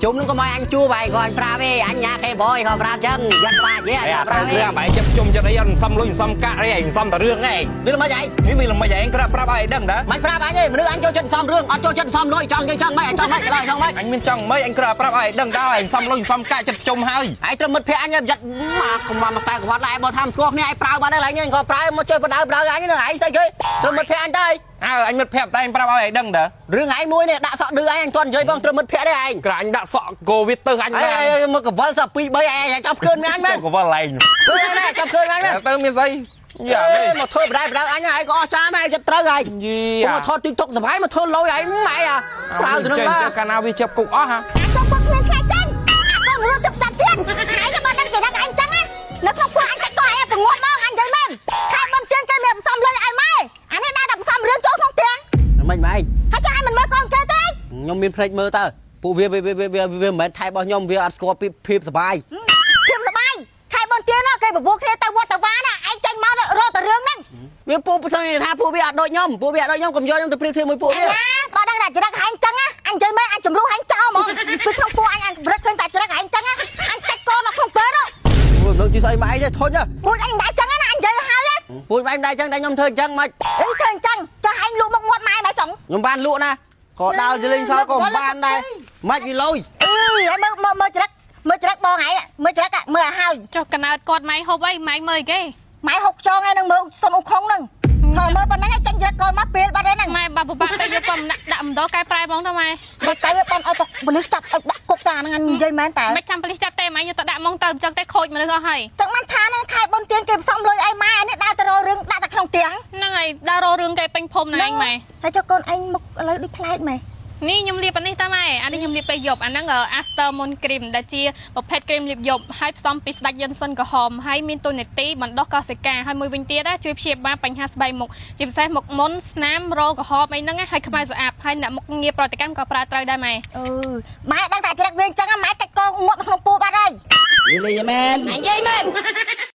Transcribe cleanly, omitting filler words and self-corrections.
ជុំនឹងក៏មកអញជួបហើយក៏អញប្រាប់ឯងអញញ៉ាគេបយក៏ប្រាប់ចឹងយ៉ាត់បាច់ទេអញ អេអា ប្រាប់ឯង រឿងបែរចិត្តជុំចិត្តអីអត់សំលុយសំកាក់អីឯងសំតែរឿងឯង វាល្មិចឯង នេះវាល្មិចឯងក្រាបប្រាប់ឲ្យឯងដឹងតា មិនប្រាប់អញទេមនុស្សអញចូលចិត្តសំរឿងអត់ចូលចិត្តសំលុយចង់គេចង់មិនចង់មិនឡើយចង់មិន អញមានចង់មិនអញក្រាបប្រាប់ឲ្យឯងដឹងតើឯងសំលុយសំកាក់ចិត្តជុំហើយ ឯងត្រឹមមិត្តភក្តិអញយ៉ាត់មកកុំមកខ្សែក្បាត់ដែរបើថាមិនស្គាល់គ្នាឯងប្រើបាត់ហើយឡើយនេះក៏ប្រើមកជួយបដៅបដៅអញនឹងឯងស្អីគេត្រឹមមិត្តភក្តិអញទៅ អើអញមិត្តភក្តិតែឯងប្រាប់ឲ្យឯងដឹងតើ រឿងឯងមួយនេះដាក់សក់ឌឺឯងអញទាន់និយាយបងត្រឹមមិត្តភក្តិទេឯង ក្រាអញដាក់សក់កូវីដទៅអញ ឯងមកកវលសក់2 3ឯងចាំឃើញអញមែនក វល់ឯង ឃើញមែនចាំឃើញអញមែន ទៅមានស្អីយ៉ា មកធ្វើបដៅបដៅអញឯងក៏អស់ចាមឯងចិត្តត្រូវឯង យី មកថត TikTok សុបាយមកធ្វើលុយឯងម៉ែអាប្រើទៅនឹងបាទ កាលណាវាចាប់គុកអស់ហា អាចុំពុកគ្មានថ្ងៃចេញអាកូនរត់ទៅផ្សាត់ទៀតឯងក៏មិនដឹងចរិតឯងចឹងណានៅក្នុងផ្ទះអញតែកោឯងប្រងត់មកអញនិយាយមែនខែបំទៀនគេមានផ្សំលុយឲ្យម៉ែអានេះដាក់តែផ្សំរឿងចូលក្នុងផ្ទះ មិនម៉ែ ហើយចង់ឲ្យមិនមើលកូនគេទេ ខ្ញុំមានភ្នែកមើលតើពួកវាវាវាវាវាមិនមែនថៃរបស់ខ្ញុំវាអត់ស្គាល់ពីភាពសបាយ ភាពសបាយខែបំទៀនគេបបួលគ្នាទៅវត្តទៅវាណាឯងចេញមករកតែរឿងហ្នឹង វាពួកផ្សេងថាពួកវាអត់ដូចខ្ញុំពួកវាអត់ដូចខ្ញុំកុំយកខ្ញុំទៅប្រៀបធៀបមួយពួកវា ណាបើដឹងតែចរិតឯងចឹងណាអញនិយាយមែនអញជំរុះឯងចោលហ្មងពីក្នុងពោះអញអញប្រឹកឃើញតែចរិតឯងចឹងណាអញកាច់កូនមកក្នុងពេលនោះ ពួកនឹងជិះស្អីម៉ែទេធុញ ពួកអញមិនដែរចឹងណាអញនិយាយហើយ ពួកម៉ែមិនដែរចឹងតែខ្ញុំធ្វើអញ្ចឹងមិន អីធ្វើអញ្ចឹងចុះឯងលក់មុខមាត់ម៉ែម៉ែចង់ ខ្ញុំបានលក់ណាក៏ដើរលេងសើក៏មិនបានដែរមិនវាលុយ អឺហើយមើលមើលមើលចរិតមើលចរិតបងឯងមើលចរិតមើលឲ្យហើយ ចុះកណើតគាត់ម៉ៃហូបអីម៉ៃមើលអីគេ ម៉ែហុកចងហើយនឹងមើលសុំអ៊ុខុងហ្នឹងថើមើលប៉ុណ្ណឹងឲ្យចាញ់ចរិតកូនមកពេលបាត់ហើយហ្នឹង ម៉ែបើពិបាកទៅយកគាត់មិនដាក់ដាក់ម្ដងកែប្រែហ្មងទៅម៉ែ បើទៅវាបងឲ្យទៅប៉ូលីសចាប់ឲ្យដាក់គុកតាហ្នឹងអញនិយាយមែនតើ មិនចាំប៉ូលីសចាប់ទេម៉ែយកទៅដាក់ហ្មងទៅអញ្ចឹងទេខូចមនុស្សអស់ហើយ ចឹងបានថាហ្នឹងខែបុនទៀនគេផ្សំលុយឲ្យម៉ែអានេះដើរទៅរករឿងដាក់តែក្នុងផ្ទះ ហ្នឹងហើយដើររករឿងគេពេញភូមិណាឯងម៉ែ ហើយចុះកូនឯងមុខឥឡូវដូចប្លែកម៉ែ នេះខ្ញុំលាបអានេះតាម៉ែអានេះខ្ញុំលាបពេលយប់អាហ្នឹង Aster Moon Cream ដែលជាប្រភេទគ្រីមលាបយប់ហើយផ្សំពីស្ដាច់យិនសិនក្រហមហើយមានតួនាទីបណ្ដុះកោសិកាហើយមួយវិញទៀតណាជួយព្យាបាលបញ្ហាស្បែកមុខជាពិសេសមុខមុនស្នាមរោគក្រហមអីហ្នឹងណាហើយខ្មៅស្អាតហើយអ្នកមុខងារប្រតិកម្មក៏ប្រើត្រូវដែរម៉ែ អឺម៉ែដឹងតែចរិតវាអញ្ចឹងម៉ែកាច់កងងាប់នៅក្នុងពោះបាត់ហើយ និយាយមែន និយាយមែន